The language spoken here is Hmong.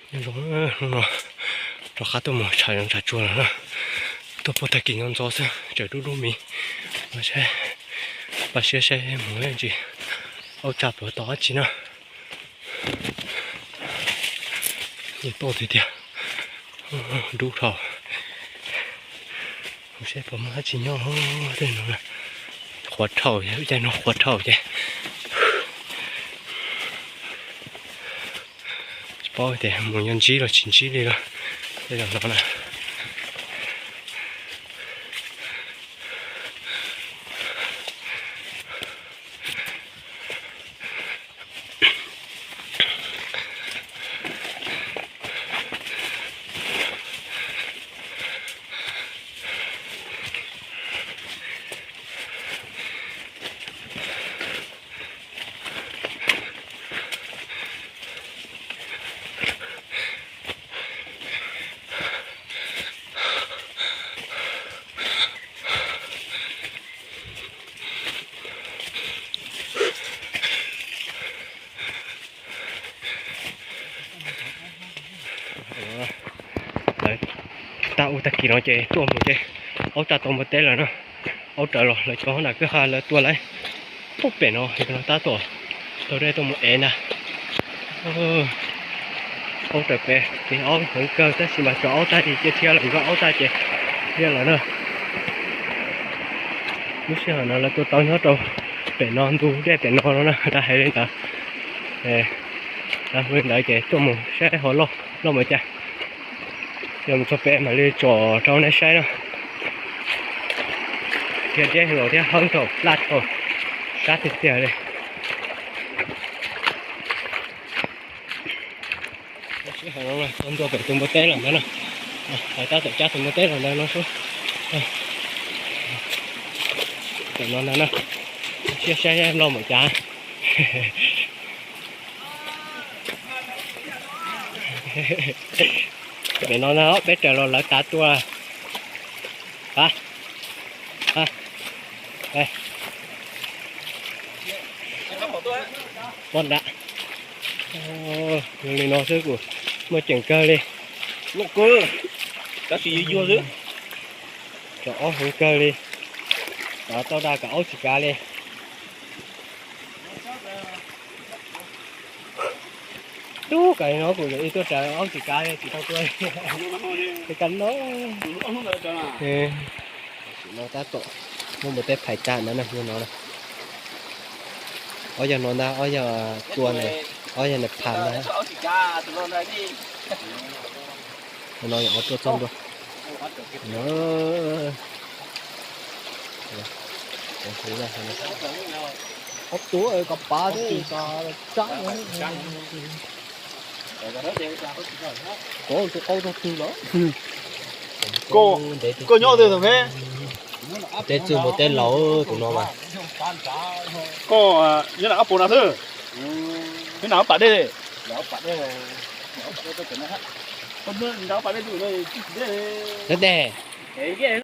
Nyob zoo, hnub no rov qab tuaj mus tsham zoov tsham tsuag lawm na. Tuaj puag tag kis no ntxov xwb tseem dub dub mis. Pab siab saib mus ntsis aub tsaj puas tau dab tsi na. Yeej tuaj tiag tiag, dub dhau. Mus saib puas muaj dab tsi nyob tej no. Qhuav dhau, ib caij no qhuav dhau ces tsis paub tias mus yog ntsib los tsis ntsib li los tej zaum no na. Lawv tab ub tag kis no ces tuaj mus ces aub tsaj tau npua teb lawm no. Aub raws los lawv cov nram kwj ha lawv tua lawm. Pub pem no tab tom taug dej tuaj mus ev ntag. Aub raws pem ces aub heev kawg tab sis mas tso aub tag ces cia thiab lawm, nkag aub tag ces thiab lawm na. Lub sij hawm no lawv tua tau nyob rau pem no, ntu dej pem no no na, lawv hais li ntawd. Lawv hu li ntawd ces tuaj mus saib ho loj loj mus cas. Yog mus txog pem mam li tsom rau nej saib na. Thiab deb los thiab heev dhau, laj dhau, sab tiag tiag li. Sij hawm no tuaj ntua pem tus npua teb los ntawd na. Lawv tab tom cab tus npua teb los ntawd no sub. Pem no ntag na. Siab saib loj npaum cas. Pem no ntag, peb raws los lawv tav tua. Pab, pab, pab nram. Li no xwb kuj muaj ceem kawg li. Loj kawg, tab sis yuag yuag xwb. Cov aub heev kawg li. Tau dag kom aub tsis kav li. Tub, kav no kuv yuav ib tuaj raws aub tsis kav li tsis tau tua li. Kav no. Tam sim no tab tom muaj npua teb phais tag ntawd na, yog no na. Ob yog no ntag, ob yog tua na, ob yog na phas ntag. No yog ob tuaj txog ntua. Ob tuaj kom pav thiab, tsab kov tus qau tog twg los. Koj nyob twg tau me? Teb txwj npua teb laus tus no mas. Koj nyob nram qab pus no xwb. Nyob nram qab pas dej. Deb deb.